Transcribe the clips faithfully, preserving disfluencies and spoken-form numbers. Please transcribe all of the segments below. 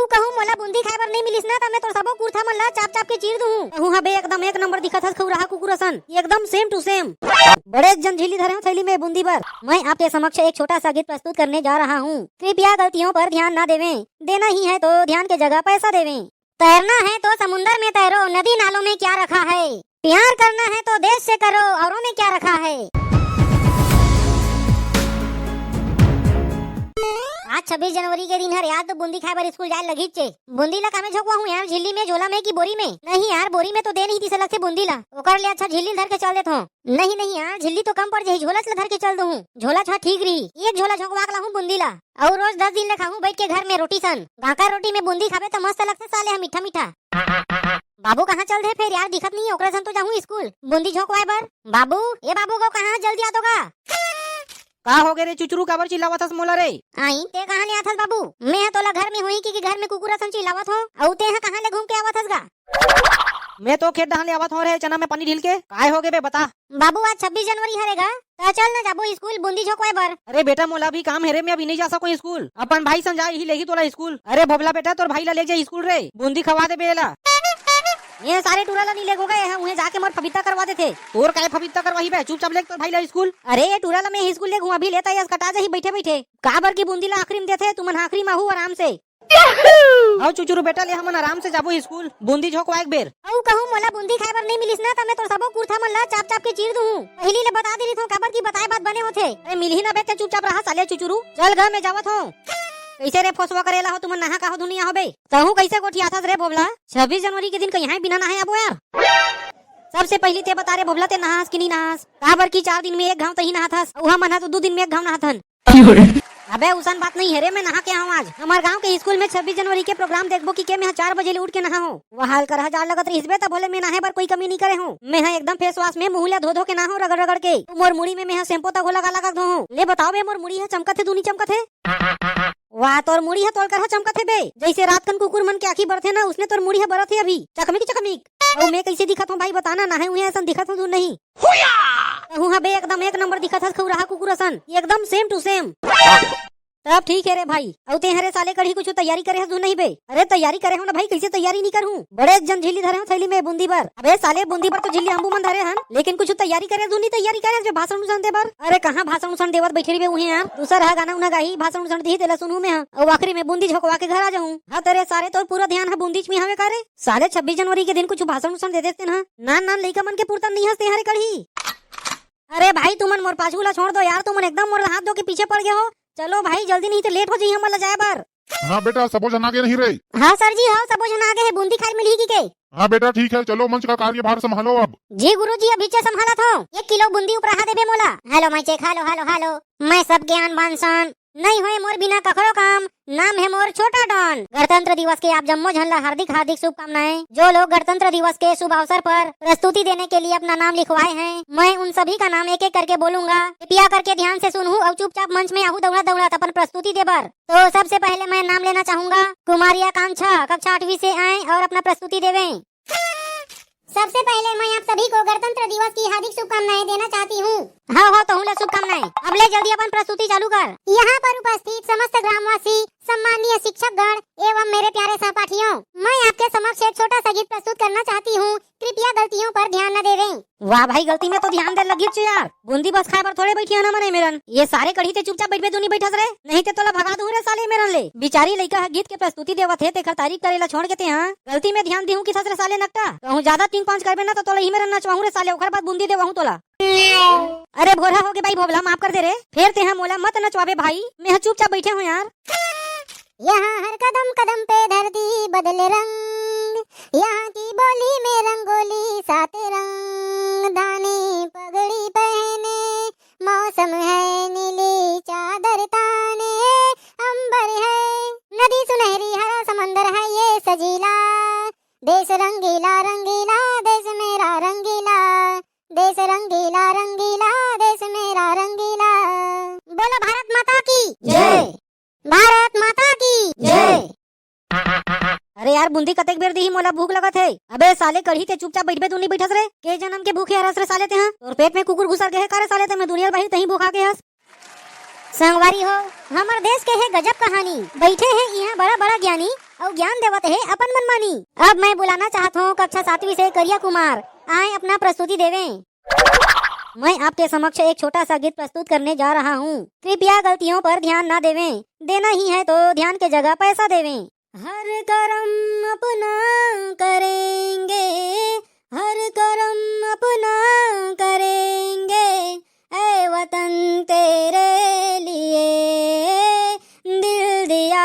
कहूँ मोला बूंदी खाए बर नहीं मिलिस ना, त मैं तोर सबो कुर्था मन ला चाप चाप के चीर दूँ। कहूँ हबे एकदम एक नंबर दिखत हस खौराहा कुकुर असन, एकदम same to same। बड़े जन झिल्ली धरे हो थैली में बूंदी बर। मैं आपके समक्ष एक छोटा सा गीत प्रस्तुत करने जा रहा हूँ, कृपया गलतियों पर ध्यान ना देवें, देना ही है तो ध्यान के जगह पैसा देवें। तैरना है तो समुंदर में तैरो, नदी नालों में क्या रखा है? प्यार करना है तो देश से करो, औरों में क्या रखा है? आज छब्बीस जनवरी के दिन हरे, आज तो बूंदी खाए बर स्कूल जाए लगीच हे। बूंदी ला कामे झोंकवा हूँ यार, झिल्ली में, झोला में कि बोरी में? नहीं यार, बोरी में तो दे नहीं दिसे लगथे बूंदी ला, ओकर ले अच्छा झिल्ली धर के चल देत हूँ। नहीं नहीं यार, झिल्ली तो कम पड़ जाही, झोला ला धर के चल दूँ। झोला छा ठीक रही, एक झोला झोंकवा के लाहूँ बूंदी ला। अउ रोज दस दिन ले खाहूं बैठ के घर में रोटी सन। गांकर रोटी में बूंदी खाबे त मस्त लगथे साले ह मीठा मीठा। बाबू कहाँ चल दे फेर यार, दिखत नहीं है, ओकरे सन तो जाहूं स्कूल बूंदी झोंकवाए बर। बाबू, ए बाबू गो कहाँ, जल्दी आ तो गा। का हो गे रे चुचरू, काबर चिल्लावत हस मोला रे? आई, ते कहाँ ले आथस बाबू? मैं ह तोला घर में होही कि, कि घर में कुकुर असन चिल्लावत हो? अउ ते ह कहाँ ले घूम के आवत हस गा? मैं तो खेत डहान ले आवत हो रे, चना में पानी ढिल के। काय हो गे बे, बता। बाबू, आज छब्बीस जनवरी हरे गा, त चल न जाबो स्कूल बूंदी झोंकवाए बर। अरे बेटा, मोला अभी काम हे रे, मैं अभी नहीं जा सकूं स्कूल। अपन भाई सन जा, यही लेगी तोला स्कूल। अरे भोभला बेटा, तोर भाई ला ले जा स्कूल रे, बूंदी खवा दे बेला। ये सारे टूरा ला नहीं लेगो गा, उहें जाके मोर फबिता करवा देथे। तोर काय फबिता करवाही बे, चुपचाप लेग तोर भाई ला स्कूल। अरे ये टूरा ला मैं स्कूल लेगूं, अभी लेता यस कटा जाही बैठे बैठे। काबर की बूंदी ला आखिरी में देथे, तुमन आखिरी में आहू आराम से। आओ चुचुरू बेटा, ले हमन आराम से जाबो स्कूल, बूंदी झोंकवा एक बेर। अउ कहूँ मोला बूंदी खाए बर नहीं मिलिस ना, त मैं तोर सबो कुर्था मन ला चाप चाप के चीर दूँ। पहिली ले बता दे रहिथों, काबर की बताए बात बने होथे। अरे मिलही ना बे, ते चुपचाप रहा साले चुचुरू। चल गा, मैं जावत हूँ। कैसे रे फोसवा करेला हो, तुमन नहा का हो दुनिया हो बे? तहूँ कैसे गोठियाथस रे भोभला? छब्बीस जनवरी के दिन कहीं बिना नहाए आबो यार। सबसे पहिली ते बता रे भोभला, ते नहास कि नहीं नहास? काबर की चार दिन में एक घाव तही नहाथस, अउ हमन ह तो दू दिन में एक घाव नहाथन। अबे उसन बात नहीं है रे, मैं नहा के आऊँ आज। हमार गांव के स्कूल में छब्बीस जनवरी के प्रोग्राम देखबो कि के मैं ह चार बजे ले उठ के नहा हो। वह हाल करहा जाड़ लगत रहिस बे, तब बोले मैं नहाए बर कोई कमी नहीं करे हूँ। मैं ह एकदम फेस वॉश में मुँह ला धो धो के नहा हो रगड़ रगड़ के। तू मोर मुड़ी में मैं ह शैम्पू तक घोला लगा लगा धो हूँ। ले बताओ बे, मोर मुड़ी ह चमकत हे, दूनी चमकत हे? वाह, तोर मुड़ी ह तोल करहा चमकत हे बे। जैसे रात कन कुकुर मन के आँखी बरथे ना, उसने तोर मुड़ी ह बरत हे अभी, चकमिक चकमिक। अउ मैं कैसे दिखत हूँ भाई, बताना, नहाए हुए असन दिखत हूँ तू नहीं? तहूँ ह बे एकदम एक नंबर दिखत हस खौराहा कुकुर असन, एकदम same to same। तब ठीक है रे भाई। अउ ते हरे साले कढ़ी कुछ तैयारी करे हस तू नहीं बे? अरे तैयारी करे हो ना भाई, कैसे तैयारी नहीं करहूँ? बड़े जन झिल्ली धरे हो थैली में बूंदी बर। अबे साले बूंदी बर तो झिल्ली अम्बू मन धरे हन, लेकिन कुछ तैयारी करे हस तू नहीं तैयारी करे हस जो भाषण उषण दे बर? अरे कहाँ भाषण उषण देवत बैठे रहिबे उहें यार, दूसर ह गाना उना गाही, भाषण उषण दिही तेला सुनहूँ मैं ह, अउ आखिरी में बूंदी झोंकवा के घर आ जाहूँ। हाँ तेरे सारे तोर पूरा ध्यान ह बूंदी में हवे का रे? साले छब्बीस जनवरी के दिन कुछ भाषण उषण दे देते ना, नान नान लइका मन के पुरता नहीं हंसते हरे कढ़ी। अरे भाई, तुमन मोर पाछू ला छोड़ दो यार, तुमन एकदम मोर हाथ धो के पीछे पड़ गए हो। चलो भाई, जल्दी नहीं तो लेट हो जाही हमन ला जाए बर। हाँ बेटा, सबो झन आगे नहीं रे? हाँ सर जी, हाँ, सबो झन आगे है, बूंदी खाए मिलही की के? हाँ बेटा, ठीक है, चलो मंच का कार्यभार संभालो अब। जी गुरु जी, अभी चे संभालत हो। एक किलो बूंदी उपराहा देबे मोला। Hello my cheque, hello, hello, hello. मैं सबके आन बान शान, नहीं होए मोर बिना कखरो काम, नाम है मोर छोटा डॉन। गणतंत्र दिवस के आप जम्मो झन ला हार्दिक, हार्दिक शुभकामनाएं। जो लोग गणतंत्र दिवस के शुभ अवसर पर प्रस्तुति देने के लिए अपना नाम लिखवाए हैं, मैं उन सभी का नाम एक एक करके बोलूंगा। कृपया करके ध्यान से सुनहू और चुपचाप मंच में आहू दौड़ा दौड़ा अपन प्रस्तुति दे बर। तो सबसे पहले मैं नाम लेना चाहूंगा कुमारी आकांक्षा, कक्षा आठवीं से आए और अपना प्रस्तुति देवें। सबसे पहले मैं आप सभी को गणतंत्र दिवस की हार्दिक शुभकामनाएं देना चाहती हूँ। हाँ, हाँ, तहूँ ला शुभकामनाएं। अब ले जल्दी अपन प्रस्तुति चालू कर। यहाँ पर उपस्थित समस्त ग्रामवासी, सम्माननीय शिक्षक गण एवं मेरे प्यारे सहपाठियों, मैं आपके समक्ष एक छोटा सा गीत प्रस्तुत करना चाहती हूँ। कृपया गलतियों पर ध्यान न देवें। वाह भाई, गलती में तो ध्यान दे लगी च यार। बूंदी बस खाए बर थोड़े बैठी है ना मने मेरन। ये सारे कढ़ी ते चुपचाप बैठबे तो नहीं बैठस रे, नहीं ते तोला भगा दूँ रे साले मेरन ले। बिचारी लइका ह गीत के प्रस्तुति देवत हे, तेकर तारीफ करे ला छोड़ के ते हाँ गलती में ध्यान दिहूँ किथस रे साले नकटा। कहूँ ज्यादा तीन पाँच करबे ना तो तोला ही मेरन नचवाहूँ रे साले, ओकर बाद बूंदी देवाहूँ तोला। अरे भोरहा हो गे भाई भोभला, माफ कर दे रे। फेर ते ह मोला मत नचवाबे भाई, मैं ह चुपचाप बैठे हूँ यार। यहाँ हर कदम कदम पे धरती बदले रंग, यहाँ की बोली में रंगोली सात रंग। धानी पगड़ी पहने, मौसम है नीली चादर ताने, अंबर है नदी सुनहरी, हरा समंदर है ये सजीला। देश रंगीला रंगीला, देश मेरा रंगीला। देश रंगीला रंगीला, देश मेरा रंगीला। बोलो भारत माता की जय। भारत माता की जय। अरे यार बूंदी कतेक बेर दिही, मोला भूख लगत हे। अबे साले कढ़ी ते चुपचाप बैठबे तू नहीं बैठस रे। के जन्म के भूखे हरस रे साले ते हाँ? तोर पेट में कुकुर घुसर गए हे का रे साले ते, मैं दुनिया बाहिर तहीं भूखा के हस। संगवारी हो, हमर देश के हे गजब कहानी। बैठे हे इहाँ बड़ा बड़ा ज्ञानी, अउ ज्ञान देवत हे अपन मनमानी। अब मैं बुलाना चाहत हूँ कक्षा सातवीं से करिया कुमार, आए अपना प्रस्तुति देवें। मैं आपके समक्ष एक छोटा सा गीत प्रस्तुत करने जा रहा हूँ। कृपया गलतियों पर ध्यान ना देवें, देना ही है तो ध्यान के जगह पैसा देवें। हर करम अपना करेंगे, हर करम अपना करेंगे, ऐ वतन तेरे लिए दिल दिया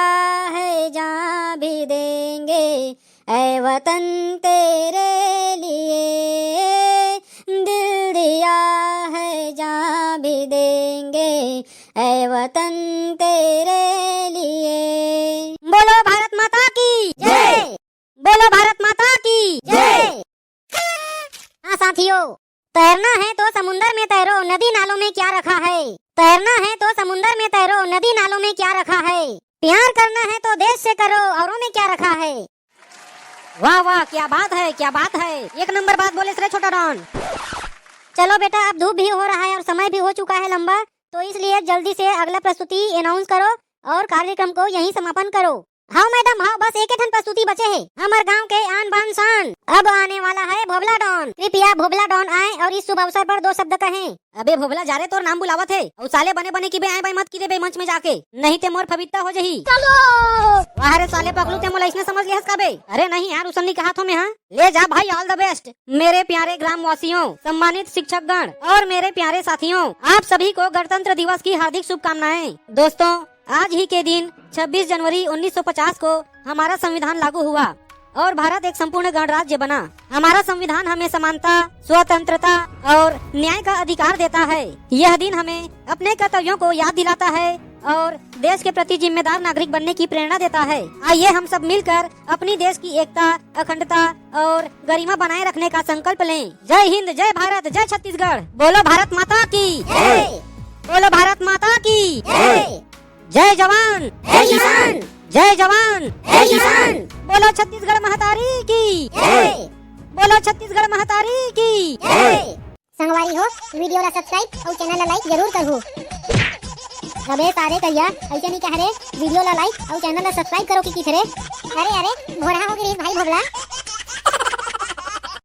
है, जान भी देंगे, ऐ वतन तेरे लिए दिल दिया है, जान भी देंगे, ऐ वतन तेरे लिए। बोलो भारत माता की जय। बोलो भारत माता की जय। हाँ साथियों, तैरना है तो समुंदर में तैरो, नदी नालों में क्या रखा है? तैरना है तो समुंदर में तैरो, नदी नालों में क्या रखा है? प्यार करना है तो देश से करो, औरों में क्या रखा है? वाह वाह, क्या बात है, क्या बात है, एक नंबर बात बोले रे छोटा डॉन। चलो बेटा, अब धूप भी हो रहा है और समय भी हो चुका है लंबा, तो इसलिए जल्दी से अगला प्रस्तुति अनाउंस करो और कार्यक्रम को यहीं समापन करो। हाँ मैडम, हाँ, बस एक ठन प्रस्तुति बचे हे, हमर गांव के आन बान शान। अब आने वाला है भोभला डॉन। कृपया भोभला डॉन आए और इस शुभ अवसर पर दो शब्द कहें। अबे भोभला, जा रे, तोर नाम बुलावत हे। अउ साले बने बने की बे आए बाई मत की रे बे मंच में जाके, नहीं ते मोर फबित्ता हो जही। वाह रे साले पगलू, ते मोला इसने समझ लिहस का बे? अरे नहीं यार, उसन नहीं कहा थो मैं, हाँ। ले जा भाई, all the best। मेरे प्यारे ग्रामवासियों, सम्मानित शिक्षकगण और मेरे प्यारे साथियों, आप सभी को गणतंत्र दिवस की हार्दिक शुभकामनाएं। दोस्तों, आज ही के दिन छब्बीस जनवरी उन्नीस सौ पचास को हमारा संविधान लागू हुआ और भारत एक संपूर्ण गणराज्य बना। हमारा संविधान हमें समानता, स्वतंत्रता और न्याय का अधिकार देता है। यह दिन हमें अपने कर्तव्यों को याद दिलाता है और देश के प्रति जिम्मेदार नागरिक बनने की प्रेरणा देता है। आइए हम सब मिलकर अपनी देश की एकता, अखंडता और गरिमा बनाए रखने का संकल्प लें। जय हिंद, जय भारत, जय छत्तीसगढ़। बोलो भारत माता की जय। बोलो भारत माता की जय। जय जवान, जय किसान। जय जवान, जय किसान। बोलो छत्तीसगढ़ महतारी की जय। बोलो छत्तीसगढ़ महतारी की जय। संगवारी हो, वीडियो ला सब्सक्राइब अउ चैनल ला लाइक जरूर करहू। अबे सारे करिया, ऐसे नहीं कह रे, वीडियो ला लाइक अउ चैनल ला सब्सक्राइब करो कि किथे रे। अरे अरे, भोरहा हो गे रे भाई भोभला।